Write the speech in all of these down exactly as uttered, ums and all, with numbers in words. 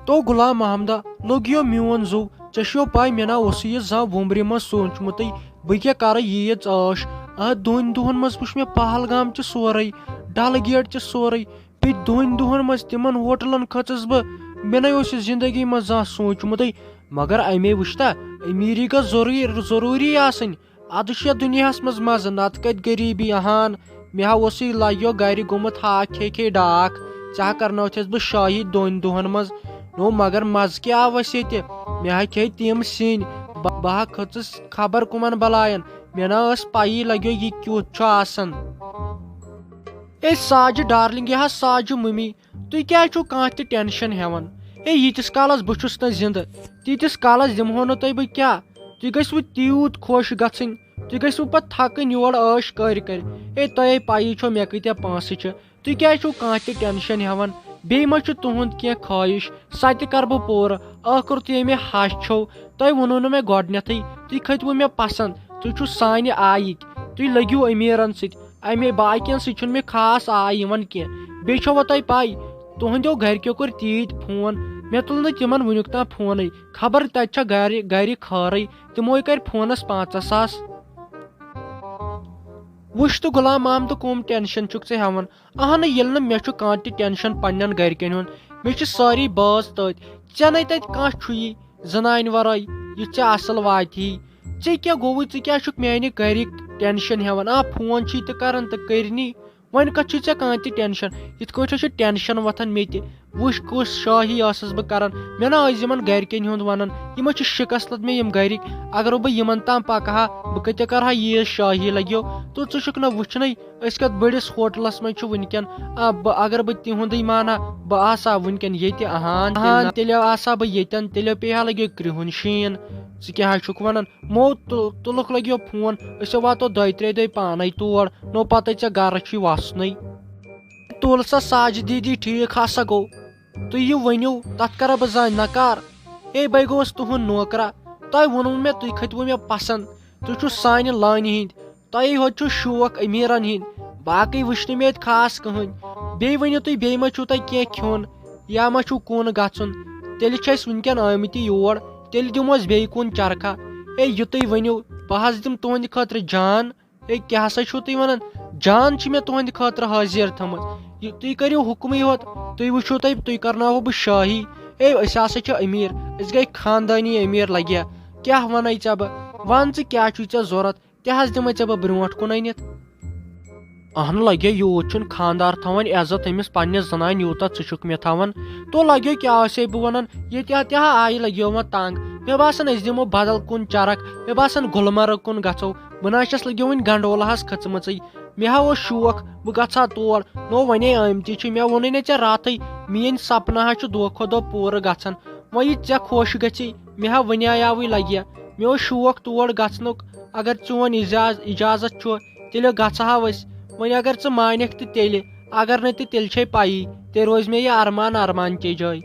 تو غلام محمدہ، لوٚگ یو میون زُو، ژےٚ چھُیو پَے، مےٚ نا اوسُے یہِ زانٛہہ وُمبرِ منٛز سوٗنٛچمُتٕے، بہٕ کیٛاہ کَرٕ ییٖژ عٲش۔ آ، دۄن دۄہَن منٛز وٕچھ مےٚ پہلگام تہِ سورُے، ڈل گیٹ تہِ سورُے، بیٚیہِ دۄن دۄہَن منٛز تِمَن ہوٹلَن کھٔژٕس بہٕ، مےٚ نَے اوس یہِ زِندگی منٛز زانٛہہ سوٗنٛچمُتٕے۔ مگر اَمے وٕچھتا، أمیٖری گٔژھ ضروٗری، ضروٗری آسٕنۍ۔ اَدٕ چھُ یَتھ دُنیاہَس منٛز مَزٕ، نَتہٕ کَتہِ غریٖبی اَہان۔ مےٚ ہا اوسُے لَگیو گَرِ گوٚمُت ہاکھ کھے کھے ڈاکھ۔ ژےٚ ہا کَرنٲوتھَس بہٕ شٲہی دۄن دۄہَن منٛز۔ نو، مگر مَزٕ کیٛاہ آوَس ییٚتہِ؟ مےٚ ہا کھے تِم سِنۍ۔ بہٕ، بہٕ ہا کھٔژٕس خبر کُمَن بَلایَن۔ مےٚ نہ ٲس پَیی لَگیو یہِ کیُتھ چھُ آسان۔ اے ساجہِ ڈارلِنٛگ، یہِ ہا ساجہِ مٔمی، تُہۍ کیٛازِ چھِو کانٛہہ تہِ ٹٮ۪نشَن ہٮ۪وان؟ ہے، ییٖتِس کالَس بہٕ چھُس نہٕ زِندٕ، تیٖتِس کالَس دِمہو نہٕ تۄہہِ بہٕ کیٛاہ؟ تُہۍ گٔژھِوٕ تیوٗت خۄش گژھٕنۍ، تُہۍ گٔژھِوٕ پَتہٕ تھَکٕنۍ یورٕ عٲش کٔرۍ کٔرۍ۔ ہے، تۄہے پَیی چھو مےٚ کۭتیٛاہ پونٛسہٕ چھِ، تُہۍ کیٛازِ چھِو کانٛہہ تہِ ٹٮ۪نشَن ہٮ۪وان؟ بیٚیہِ ما چھُ تُہُنٛد کینٛہہ خٲہِش؟ سۄ تہِ کَرٕ بہٕ پوٗرٕ۔ ٲخٕر تُہۍ ییٚمہِ ہَش چھو، تۄہہِ ووٚنوُ نہٕ مےٚ گۄڈٕنٮ۪تھٕے، تُہۍ کھٔتۍوُ مےٚ پَسنٛد، تُہۍ چھِو سانہِ آیِکۍ، تُہۍ لٔگِو أمیٖرَن سۭتۍ۔ اَمے باقیَن سۭتۍ چھُنہٕ مےٚ خاص آے یِوان کینٛہہ۔ بیٚیہِ چھَوا تۄہہِ پَے، تُہٕنٛدیو گَرِکیو کٔرۍ تیٖتۍ فون، مےٚ تُل نہٕ تِمَن وٕنیُک تام فونٕے۔ خبر تَتہِ چھا گَرِ، گَرِ خٲرٕے، تِموے کَرِ فونَس پنٛژاہ ساس۔ وٕچھ تہٕ غلام محمدٕ، کٕم ٹٮ۪نشَن چھُکھ ژٕ ہٮ۪وان؟ اَہنہٕ، ییٚلہِ نہٕ مےٚ چھُ کانٛہہ تہِ ٹٮ۪نشَن پنٛنٮ۪ن گَرِکٮ۪ن ہُنٛد، مےٚ چھِ سٲری باز تٔتھۍ۔ ژےٚ نَے تَتہِ کانٛہہ چھُیی زنانہِ وَرٲے یُتھ ژےٚ اَصٕل واتہِ ہی۔ ژےٚ کیٛاہ گوٚوُے؟ ژٕ کیٛازِ چھُکھ میٛانہِ گَرِکۍ ٹٮ۪نشَن ہٮ۪وان؟ آ، فون چھی تہٕ کَران تہٕ کٔرنی۔ وۄنۍ کَتھ چھُے ژےٚ کانٛہہ تہِ ٹٮ۪نشَن؟ یِتھ کٲٹھۍ چھُ ٹٮ۪نشَن وۄتھان مےٚ تہِ۔ وٕچھ، کُس شٲہی ٲسٕس بہٕ کَران۔ مےٚ نا ٲسۍ یِمَن گَرِکٮ۪ن ہُنٛد وَنان، یِم حظ چھِ شِکَس لٔدمٕتۍ یِم گَرِکۍ۔ اگر بہٕ یِمَن تام پَکہٕ ہا، بہٕ کَتہِ کَرٕ ہا ییٖژ شٲہی لَگیو؟ تہٕ ژٕ چھُکھ نہ وٕچھنٕے، أسۍ کَتھ بٔڑِس ہوٹلَس منٛز چھِ وٕنکٮ۪ن۔ آ، بہٕ، اگر بہٕ تِہُنٛدُے مانہٕ ہا، بہٕ آسہٕ ہا وٕنکٮ۪ن ییٚتہِ۔ اَہَن، اَہَن، تیٚلہِ آسہٕ ہا بہٕ ییٚتٮ۪ن، تیٚلہِ پیٚیہِ ہا لَگیو کرٛہُن شیٖن۔ ژٕ کیٛاہ حظ چھُکھ وَنان؟ مو تُل-، تُلُکھ لَگیو فون، أسۍ ہا واتو دۄیہِ ترٛیٚیہِ دۄہہِ پانَے تور، نو پَتَے ژےٚ گَرٕ چھُے وَسنُے۔ تُل سا ساجہِ دیٖدی، ٹھیٖک ہسا گوٚو، تُہۍ یہِ ؤنِو، تَتھ کَرا بہٕ زانٛہہ نَکار؟ ہے، بَے گوٚوُس تُہُنٛد نوکرا، تۄہہِ ووٚنوُ مےٚ، تُہۍ کھٔتۍوُ مےٚ پَسنٛد، تُہۍ چھِو سانہِ لانہِ ہِنٛدۍ، تۄہے ہوت چھُو شوق أمیٖرَن ہِنٛدۍ، باقٕے وٕچھ نہٕ مےٚ ییٚتہِ خاص کٕہٕنۍ۔ بیٚیہِ ؤنِو تُہۍ، بیٚیہِ ما چھُو تۄہہِ کینٛہہ کھیوٚن یا ما چھُو کُن گژھُن؟ تیٚلہِ چھِ أسۍ وٕنکٮ۪ن آمٕتی یور، تیٚلہِ دِمو أسۍ بیٚیہِ کُن چرکھا۔ ہے، یہِ تُہۍ ؤنِو، بہٕ حظ دِمہٕ تُہٕنٛدِ خٲطرٕ جان۔ ہے، کیٛاہ سا چھُو تُہۍ وَنان؟ جان چھِ مےٚ تُہٕنٛدِ خٲطرٕ حٲضِر تھٲمٕژ۔ یہِ تُہۍ کٔرِو حُکمٕے یوت، تُہۍ وٕچھِو تُہۍ، تُہۍ کَرناوہو بہٕ شٲہی۔ ہے، أسۍ ہسا چھِ أمیٖر، أسۍ گٔے خاندٲنی أمیٖر لَگیا۔ کیٛاہ وَنَے ژےٚ بہٕ؟ وَن ژٕ، کیٛاہ چھُے ژےٚ ضوٚرَتھ؟ تہِ حظ دِمَے ژےٚ بہٕ برونٛٹھ کُن أنِتھ۔ اہن لگیو، یوٗت چھُنہٕ خاندار تھاوان عزت أمِس پننِس زنانہِ یوٗتاہ ژٕ چھُکھ مےٚ تھاوان۔ تو لگیو، کیٛاہ آسے بہٕ ونان، ییٚتہِ ہا تہِ ہا آیہِ لگیو وۄنۍ تنگ۔ مےٚ باسان أسۍ دِمو بدل کُن چرکھ، مےٚ باسان گُلمرگ کُن گژھو۔ بہٕ نہ حظ چھَس لگیو وۄنۍ گنڈولاہس کھٔژمٕژٕے۔ مےٚ ہا اوس شوق بہٕ گژھٕ ہا تور۔ نو ونے آمتی چھِ، مےٚ ووٚنُے نہ ژےٚ راتھٕے، میٲنۍ سپنہٕ ہا چھُ دۄہ کھۄتہٕ دۄہ پوٗرٕ گژھان۔ وۄنۍ یہِ ژےٚ خۄش گژھی، مےٚ ہا ونے یاوٕے لگہِ۔ مےٚ اوس شوق تور گژھنُک۔ اگر چون اجاز-، اجازت چھُ، تیٚلہِ گژھٕ ہاو أسۍ۔ وۄنۍ اگر ژٕ مانکھ تہٕ تیٚلہِ، اگر نہٕ تہِ تیٚلہِ چھے پَیی، تیٚلہِ روزِ مےٚ یہِ ارمان ارمان چے جاے۔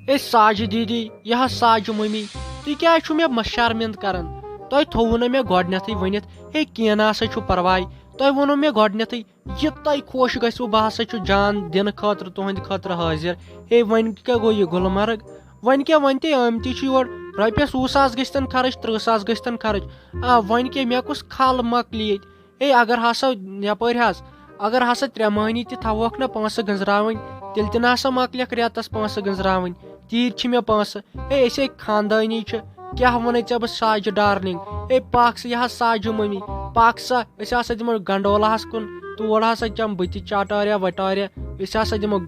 اے ساجہِ دیٖدی، یہِ حظ ساجہِ مٔمی، تُہۍ کیٛازِ چھِو مےٚ مہ-، شرمنٛد کران؟ تۄہہِ تھوٚوُ نہ مےٚ گۄڈٕنٮ۪تھٕے ؤنِتھ، ہے کینٛہہ نہ سا چھُ پرواے، تۄہہِ ووٚنوُ مےٚ گۄڈٕنٮ۪تھٕے، یہِ تۄہہِ خۄش گژھِوٕ، بہٕ ہسا چھُس جان دِنہٕ خٲطرٕ تُہٕنٛدِ خٲطرٕ حٲضِر۔ ہے، وۄنۍ کیٛاہ گوٚو یہِ گُلمرگ؟ وۄنۍ کیٛاہ، وۄنۍ تہِ آمتی چھِ یور، رۄپیَس وُہ ساس گٔژھتن خرٕچ، تٕرٛہ ساس گٔژھتن خرٕچ۔ آ، وۄنۍ کیٛاہ، مےٚ کُس کھل مۄکلہِ ییٚتہِ؟ ہے، اگر ہسا یپٲرۍ حظ، اگر ہسا ترٛےٚ مٲہنی تہِ تھاوہوکھ نہ پونٛسہٕ گٔنٛزراوٕنۍ، تیٚلہِ تہِ نہ سا مۄکلٮ۪کھ رٮ۪تس پونٛسہٕ گٔنٛزراوٕنۍ۔ تیٖتۍ چھِ مےٚ پونٛسہٕ۔ ہے، أسے خاندٲنی چھِ، کیٛاہ وَنَے ژےٚ بہٕ ساجہِ ڈارلِنٛگ؟ ہے، پَکھ سا، یہِ حظ ساجہِ مٔمی، پَکھ سا، أسۍ ہسا دِمو گنڈولاہَس کُن، تور ہسا چَم بہٕ تہِ چاٹاریا وٹاریا، أسۍ ہسا دِمو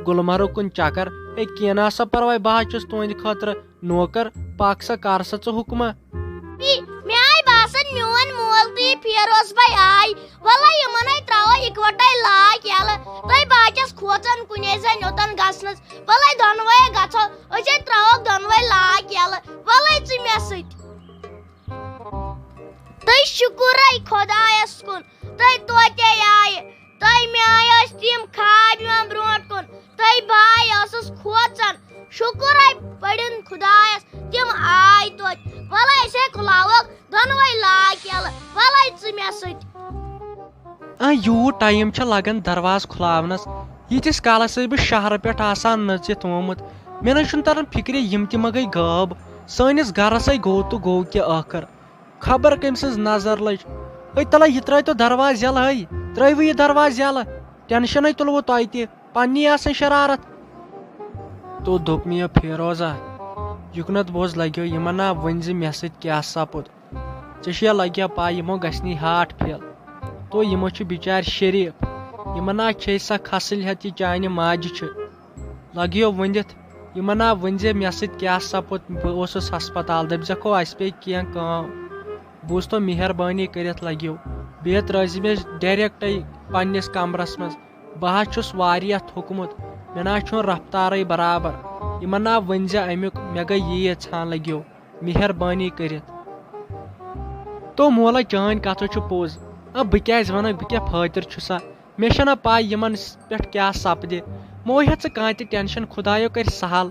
گُلمرگ کُن چکر۔ ہے، کینٛہہ نہ سا پرواے، بہٕ حظ چھُس تُہٕنٛدِ خٲطرٕ نوکر، پَکھ سا، کر سا ژٕ حُکمہ۔ مےٚ آے باسان، میون مول تہٕ یہِ فیروز بھاے آے، وَلہٕ یِمَن ہے ترٛاوو اِکوَٹَے لاک یَلہٕ۔ تۄہہِ بہٕ ہا چھَس کھوژان کُنے زَن یوٚتَن گژھنَس۔ وَلَے دۄنوَے گژھو، أسۍ ہے ترٛاووکھ دۄنوَے لاک یَلہٕ۔ وَلَے ژٕ مےٚ سۭتۍ۔ تہٕ شُکُرَے خۄدایَس کُن، تُہۍ توتہِ آیہِ۔ تۄہہِ مےٚ آے ٲسۍ تِم خواب یِوان برونٛٹھ کُن، تۄہہِ بہٕ آے ٲسٕس کھوژان۔ شُکُرَے پٔرِن خۄدایَس، تِم آے توتہِ۔ وَلَے أسۍ ہے کھُلاوَکھ دۄنوَے لاک یَلہٕ، وَلَے ژٕ مےٚ سۭتۍ۔ آ، یوٗت ٹایم چھُ لگان دروازٕ کھُلاونس، ییٖتِس کالس ٲسۍ بہٕ شہرٕ پٮ۪ٹھ آسان نٔژِتھ آمُت، مےٚ نہ چھُنہٕ تران فِکرِ یِم تہِ ما گٔے غٲب۔ سٲنِس گرس ہے گوٚو تہٕ گوٚو کیٛاہ ٲخٕر؟ خبر کٔمۍ سٕنٛز نظر لٔج۔ ہے تلہ، یہِ ترٛٲے تو دروازٕ یلہٕ ہے، ترٛٲیوٕ یہِ دروازٕ یلہٕ۔ ٹینشن ہے تُلوٕ تۄہہِ تہِ، پننی آسان شرارت۔ تو دوٚپ مےٚ، فیروزا، یُکنتھ بوز لگیو یِمن نا ؤنۍ زِ مےٚ سۭتۍ کیٛاہ سپُد۔ ژےٚ چھےٚ لگیا پاے یِمو گژھِ نہٕ ہارٹ فیل۔ تو یِمو چھِ بِچارِ شریٖف۔ یِمن نا چھے سۄ خصلحت یہِ چانہِ ماجہِ چھِ۔ لگیو ؤنِتھ یِمن نا ؤنۍ زِ مےٚ سۭتۍ کیٛاہ سپُد، بہٕ اوسُس ہسپتال، دٔپۍ زٮ۪کھو اَسہِ پیٚیہِ کینٛہہ کٲم۔ بوٗزتو مہربٲنی کٔرِتھ لگیو، بیٚیہِ ترٛٲے زِ مےٚ ڈایریکٹے پننِس کمرس منٛز۔ بہٕ حظ چھُس واریاہ تھوٚکمُت، مےٚ نہ حظ چھُنہٕ رفتارٕے برابر۔ یِمن نہ ؤنۍ زِ امیُک مےٚ گٔے ییٖژ ہان لگیو، مہربٲنی کٔرِتھ۔ تو مولا، چٲنۍ کتھ چھُ پوٚز۔ آ، بہٕ کیازِ ونکھ، بہٕ کیٛاہ فٲطر چھُسا؟ مےٚ چھنہ پاے یِمن س-، پٮ۪ٹھ کیٛاہ سپدِ۔ مہ ہیٚہ ژٕ کانٛہہ تہِ ٹینشن، خدایو کرِ سہل۔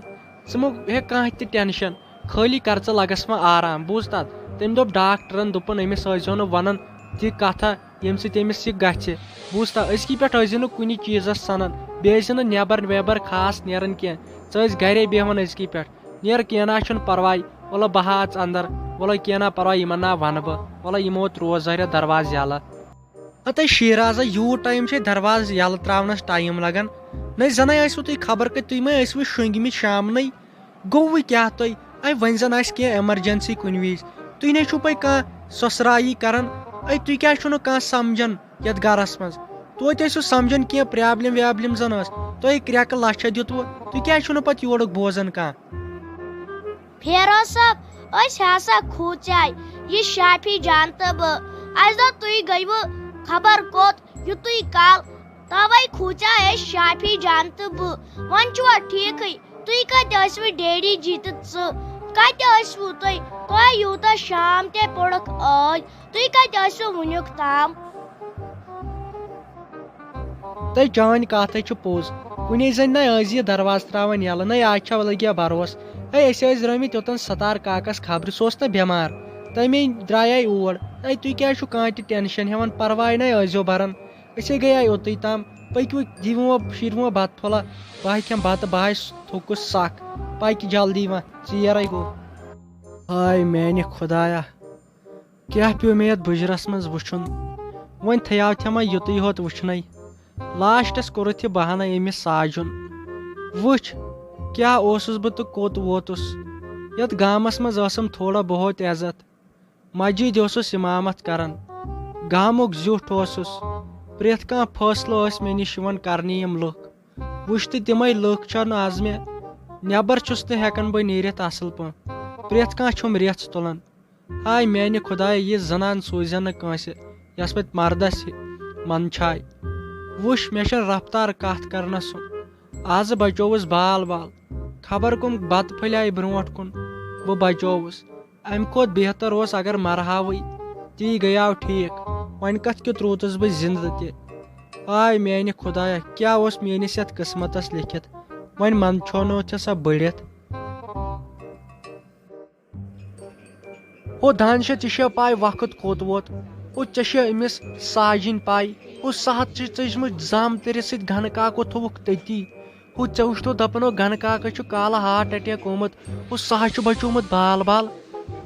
ژٕ مہ ہیٚہ کانٛہہ تہِ ٹینشن، خٲلی کر ژٕ لگس وۄنۍ آرام۔ بوٗزتھا؟ تٔمۍ دوٚپ ڈاکٹرن، دوٚپُن، أمِس ٲسۍزیو نہٕ ونان تہِ کتھا، ییٚمہِ سۭتۍ أمِس یہِ گژھِ۔ بوٗزتھا؟ أزکی پٮ۪ٹھ ٲسۍزِ نہٕ کُنہِ چیٖزس سنان، بیٚیہِ ٲسۍزِ نہٕ نٮ۪بر وٮ۪بر خاص نیران کینٛہہ۔ ژٕ ٲسۍ گرے بیہوان أزکی پٮ۪ٹھ۔ نیر، کینٛہہ نہ چھُنہٕ پرواے، وَلہٕ بہٕ ہا اژٕ اندر، وَلہٕ کینٛہہ نہ پرواے، یِمن نہ ونہٕ بہٕ، وَلہٕ یِمو ترٛوو ظٲہرہ دروازٕ یلہٕ۔ ہتے شیرازا، یوٗت ٹایم چھے دروازٕ یلہٕ تراونس ٹایم لگان؟ نَے زَنَے ٲسوٕ تُہۍ خبر کتہِ، تُہۍ مَے ٲسوٕ شۄنگمٕتۍ شامنٕے؟ گوٚوُے کیٛاہ تۄہہِ؟ اے، وۄنۍ زَن آسہِ کینٛہہ ایمرجنسی کُنہِ وِزِ۔ تُہۍ نے چھُو پَے کانٛہہ سۄسرایی کران۔ اے، تُہۍ کیٛازِ چھُو نہٕ کانٛہہ سمجھان یتھ گرس منٛز؟ توتہِ ٲسِو سمجھان کینٛہہ پرابلم وابلم زَن ٲس۔ تۄہہِ کرٛٮ۪کہٕ لچھا دیُتوٕ، تُہۍ کیٛازِ چھُو نہٕ پتہٕ یورُک بوزان کانٛہہ؟ فیروز صٲب، أسۍ ہسا کھوٗژے، یہِ شافی جان تہٕ بہٕ۔ اَسہِ دوٚپ تُہۍ گٔیوٕ خبر کوٚت یُتُے کال، توے کھوٗژے أسۍ شافی جان تہٕ بہٕ۔ وۄنۍ چھُوا ٹھیٖکھٕے؟ تُہۍ کتہِ ٲسوٕ ڈیڈی جی تہٕ ژٕ؟ کتہِ ٲسوٕ تُہۍ؟ تۄہہِ یوٗتاہ شام تہِ پوٚرُکھ ٲدۍ، تُہۍ کتہِ ٲسوٕ وُنیُک تام؟ تہٕ چٲنۍ کتھ ہے چھِ پوٚز۔ کُنے زٔنۍ نَے ٲسۍ یہِ دروازٕ ترٛاوان یَلہٕ، نَے آز چھا لٔگیا بروس۔ ہے، أسۍ ٲسۍ درٛٲمٕتۍ یوٚتَن ستار کاکَس خبرِ، سُہ اوس نہ بٮ۪مار، تَمے درٛایے اور۔ ہے، تُہۍ کیٛازِ چھُو کانٛہہ تہِ ٹٮ۪نشَن ہٮ۪وان؟ پرواے نَے ٲسۍزیو بَران۔ أسے گٔیے اوٚتُے تام۔ پٔکِو، دِیِو وۄنۍ، شیٖرِو وۄنۍ بَتہٕ پھوٚلہ۔ بہٕ ہے کھٮ۪مہٕ بَتہٕ، بہٕ ہے س-، تھوٚکُس سَکھ۔ پَکہِ جلدی وۄنۍ، ژیر ہے گوٚو۔ ہاے میٛانہِ خۄدایا، کیٛاہ پیوٚو مےٚ یَتھ بُجرَس منٛز وٕچھُن؟ وۄنۍ تھیاو تھے ما یُتُے ہوت وٕچھنَے؟ لاسٹَس کوٚرُتھ یہِ بہانَے أمِس ساجُن۔ وٕچھ، کیٛاہ اوسُس بہٕ تہٕ کوٚت ووتُس؟ یَتھ گامَس منٛز ٲسٕم تھوڑا بہت عزت۔ مسجد اوسُس امامت کران، گامُک زیُٹھ اوسُس۔ پرٛٮ۪تھ کانٛہہ فٲصلہٕ ٲسۍ مےٚ نِش یِوان کرنہٕ یِم لُکھ۔ وٕچھ تہٕ تِمے لُکھ چھَنہٕ آز مےٚ۔ نٮ۪بر چھُس نہٕ ہٮ۪کان بہٕ نیٖرِتھ اصل پٲٹھۍ۔ پرٛٮ۪تھ کانٛہہ چھُم رٮ۪ژھ تُلان۔ ہاے میانہِ خدایہ، یہِ زنان سوٗززٮ۪ن نہٕ کٲنٛسہِ، یۄس پتہٕ مردس منٛدچھاے۔ وٕچھ، مےٚ چھےٚ رفتار کتھ کرنس۔ آزٕ بچووُس بال بال۔ خبر کٕم بتہٕ پھٔلۍ آیہِ برونٛٹھ کُن، بہٕ بچووُس۔ امہِ کھۄتہٕ بہتر اوس اگر مرہاوٕے، تی گٔیاو ٹھیٖک۔ وۄنۍ کتھ کیُتھ روٗدُس بہٕ زندٕ تہِ؟ آے میانہِ خدایہ، کیٛاہ اوس میٲنِس یتھ قسمتس لیکھِتھ؟ وۄنۍ منٛدچھونو تہِ سۄ بٔڑِتھ۔ ہو دانشہ، ژےٚ چھےٚ پاے وقت کوٚت ووت؟ ہو ژےٚ چھےٚ أمِس ساجِنۍ پاے؟ ہو سۄ ہتھ چھِ ژٔجمٕژ زامتٕرِس سۭتۍ، گنہٕ کاکو تھووُکھ تٔتی۔ ہُہ ژےٚ وٕچھتو دپان اوس گنہٕ کاکس چھُ کالہٕ ہارٹ اٹیک گوٚمُت۔ ہُہ سُہ ہا چھُ بچومُت بال بال۔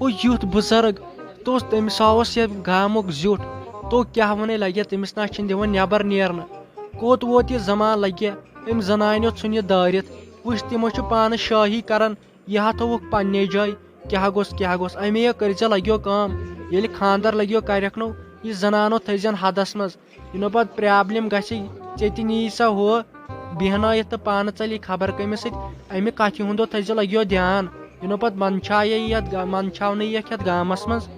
ہُہ یُتھ بُزرگ، تو تٔمِس ہا اوس یہِ گامُک زیُٹھ۔ تو کیٛاہ ونے لگہِ، تٔمِس نہ چھِنہٕ دِوان نٮ۪بر نیرنہٕ۔ کوٚت ووت یہِ زمانہٕ لگہِ، أمۍ زنانیو ژھُن یہِ دٲرِتھ۔ وٕچھ، تِمو چھُ پانہٕ شٲہی کران، یہِ ہا تھووُکھ پننے جایہِ۔ کیٛاہ گوٚژھ، کیٛاہ گوٚژھ؟ امے کٔرۍ زِ لگیو کٲم، ییٚلہِ خانٛدر لگیو کرٮ۪کھ نو، یہِ زنانو تھٲیزٮ۪ن حدس منٛز۔ یہِ نہٕ پتہٕ پرابلم گژھِ، ژےٚ تہِ نِیی سۄ ہُہ بیہنٲیِتھ تہٕ پانہٕ ژَلی خبر کٔمِس سۭتۍ۔ اَمہِ کتھِ ہُنٛد تھٲیزِ لگیو دیان، یہِ نہٕ پتہٕ منٛدچھایے یتھ گا-، منٛدچھاونہٕ یِیَکھ یتھ گامس منٛز۔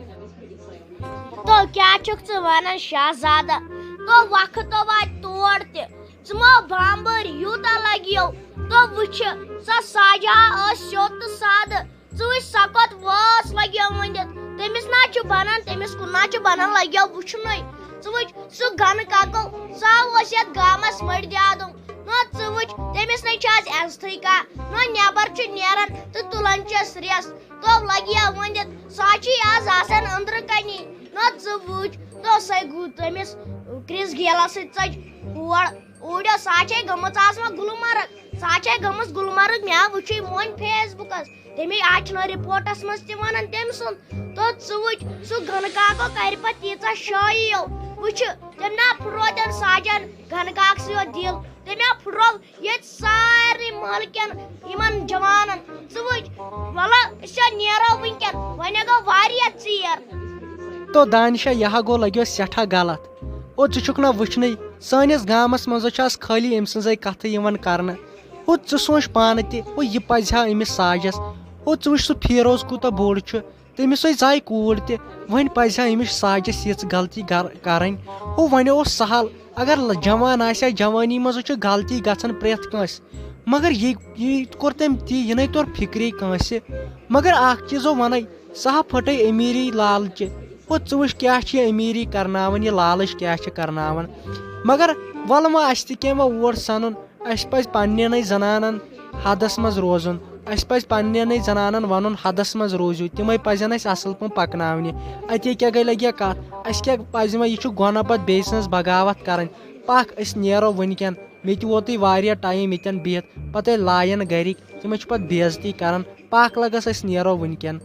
تو کیٛاہ چھُکھ ژٕ ونان شہزادہ؟ تو وقت تو واتہِ تور تہِ۔ ژٕ مہ بامبر، یوٗتاہ لگیو۔ تو وٕچھِ، سۄ ساجہا ٲس سیوٚد تہٕ سادٕ۔ ژٕ وٕچھ سۄ کوٚت وٲژ لگیو ؤنِتھ۔ تٔمِس نہ چھُ بنان، تٔمِس کُن نہ چھُ بنان، لگیو وٕچھنُے۔ ژٕ وٕچھ سُہ گنہٕ ککو، سُہ ہا اوس یتھ گامس مٔڈۍ دیادُم۔ نہ ژٕ وٕچھ، تٔمِس نے چھِ آز عزتھٕے کانٛہہ۔ نہ نٮ۪بر چھُ نیران تہٕ تُلان چھِس رٮ۪س۔ تو لگیو ؤنِتھ، سُہ ہا چھُے آز آسان أنٛدرٕ کَنی۔ نہ ژٕ وٕچھ، تو سۄے گوٚو تٔمِس کرِس گیلس سۭتۍ ژٔج ہور۔ اوڈیو سا چھے گٔمٕژ آز وۄنۍ گُلمرگ، سا چھے گٔمٕژ گُلمرگ، مےٚ وٕچھُے وۄنۍ فیس بُکس، تٔمے آز چھُنہ رِپورٹس منٛز تہِ ونان تٔمۍ سُنٛد۔ تو ژٕ وٕچھ، سُہ گنہٕ کاکو کرِ پتہٕ تیٖژاہ شٲیی یو۔ وٕچھِ، تٔمۍ نا پھُٹرو تٔمۍ ساجن گنہٕ کاکسٕے یوت دِل، تٔمۍ ہا پھُٹرو ییٚتہِ سارنٕے محلہٕ کٮ۪ن یِمن جوانن۔ ژٕ وٕچھ، وَلہٕ أسۍ ہا نیرو وٕنکٮ۪ن، وۄنۍ ہا گوٚو واریاہ ژیر۔ تو دانشا، یہِ ہا گوٚو لگیو سٮ۪ٹھاہ غلط۔ او ژٕ چھُکھ نہ وٕچھنٕے، سٲنِس گامس منٛز چھِ آز خٲلی أمۍ سٕنٛزے کتھٕ یِوان کرنہٕ۔ او ژٕ سونٛچ پانہٕ تہِ، او یہِ پزِ ہا أمِس ساجس۔ او ژٕ وٕچھ سُہ فیروز کوٗتاہ بوٚڑ چھُ، تٔمِس ہے زاے کوٗر تہِ، وۄنۍ پزِ ہا أمِس ساجس یِژھ غلطی گر-، کرٕنۍ۔ او وۄنۍ اوس سہل، اگر ل-، جوان آسہِ ہا، جوانی منٛز چھُ غلطی گژھان پرٛٮ۪تھ کٲنٛسہِ، مگر یہِ، یہِ کوٚر تٔمۍ تی، یہِ نَے توٚر فِکرے کٲنٛسہِ۔ مگر اکھ چیٖزو وَنَے، سۄ ہا پھٔٹے أمیٖری لالچہِ۔ او ژٕ وٕچھ کیٛاہ چھِ یہِ أمیٖری کرناوان، یہِ لالٕچ کیٛاہ چھِ کرناوان۔ مگر وَلہٕ وۄنۍ اَسہِ تہِ کیٛاہ وۄنۍ اور سَنُن، اَسہِ پَزِ پنٛنٮ۪نٕے زنانن حدس منٛز روزُن۔ اَسہِ پَزِ پنٛنٮ۪نٕے زنانن وَنُن، حدس منٛز روٗزِو، تِمَے پَزن اَسہِ اَصٕل پٲٹھۍ پَکناونہِ۔ اَتے کیٛاہ گٔے لَگہِ کَتھ؟ اَسہِ کیٛاہ پَزِ وۄنۍ؟ یہِ چھُ گۄناہ پَتہٕ بیٚیہِ سٕنٛز بغاوت کَرٕنۍ۔ پَکھ، أسۍ نیرو وٕنکٮ۪ن۔ مےٚ تہِ ووتُے واریاہ ٹایم ییٚتٮ۪ن بِہِتھ۔ پَتہٕ ییٚلہِ لایَن گَرِکۍ، تِمَے چھِ پَتہٕ بے عزتی کَران۔ پَکھ لَگَس، أسۍ نیرو وٕنکٮ۪ن۔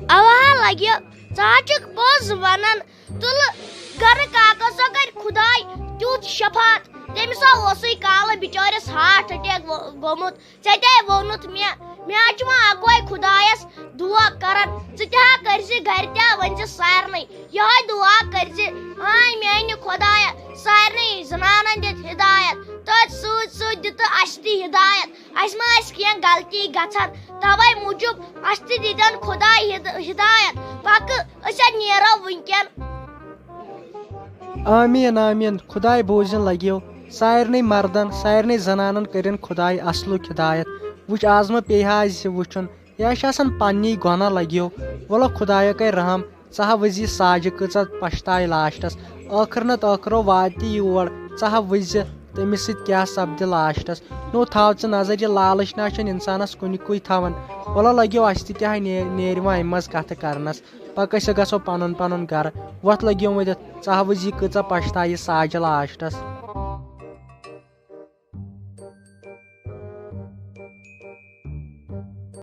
اوا لَگہِ، ژٕ ہا چھُکھ پوٚز وَنان۔ تُلہٕ گَرٕ کاکَس سا کَرِ خۄداے تیُتھ شفاعت۔ تٔمِس ہا اوسُے کالہٕ بِچٲرِس ہارٹ اٹیک گوٚمُت۔ ژےٚ تے ووٚنُتھ مےٚ، مےٚ ہا چھُ وۄنۍ اَکوے خۄدایَس دُعا کَران، ژٕ تہِ ہا کٔرۍزِ گَرِ تہِ ہا ؤنۍزِ سارنٕے یِہوٚے دُعا کٔرۍزِ، آے میٛانہِ خۄدایا، سارنٕے زنانَن دِتھ ہدایت، تٔتھۍ سۭتۍ سۭتۍ دِ تہٕ اَسہِ تہِ ہدایت۔ اَسہِ ما آسہِ کینٛہہ غلطی گژھان، تَوَے موٗجوٗب اَسہِ تہِ دِتَن خۄداے ہد-، ہدایت۔ پَکہٕ، أسۍ ہا نیرو وٕنکٮ۪ن۔ آمیٖن، آمیٖن۔ خۄداے بوٗزِن لَگیو۔ سارنٕے مردن، سارنٕے زنانن کٔرِن خۄداے اصلُک ہدایت۔ وٕچھ، آز مہ پیٚیہِ ہا اَسہِ وٕچھُن، یہِ چھِ آسان پننی گۄناہ لَگیو۔ وَلہٕ خۄدایا کَرِ رحم، ژٕ ہا وٕچھ زِ یہِ ساجہِ کۭژاہ پَشتایہِ لاسٹَس۔ ٲخٕر نَتہٕ ٲخٕرو واتہِ تہِ یور، ژٕ ہا وٕچھ زِ تٔمِس سۭتۍ کیٛاہ سَپدِ لاسٹَس۔ نو تھاو ژٕ نظر، یہِ لالٕچ نہ چھُنہٕ اِنسانَس کُنہِ کُے تھاوان۔ وَلہٕ لَگیو اَسہِ تہِ کیٛاہ نے-، نیرِ وۄنۍ اَمہِ منٛز کَتھٕ کَرنَس۔ پَکھ أسۍ گژھو پَنُن پَنُن گَرٕ۔ وۄتھ لٔگِو وۄنۍ دِتھ، ژٕ ہا وٕچھ زِ یہِ کۭژاہ پَشتایہِ ساجہِ لاسٹَس۔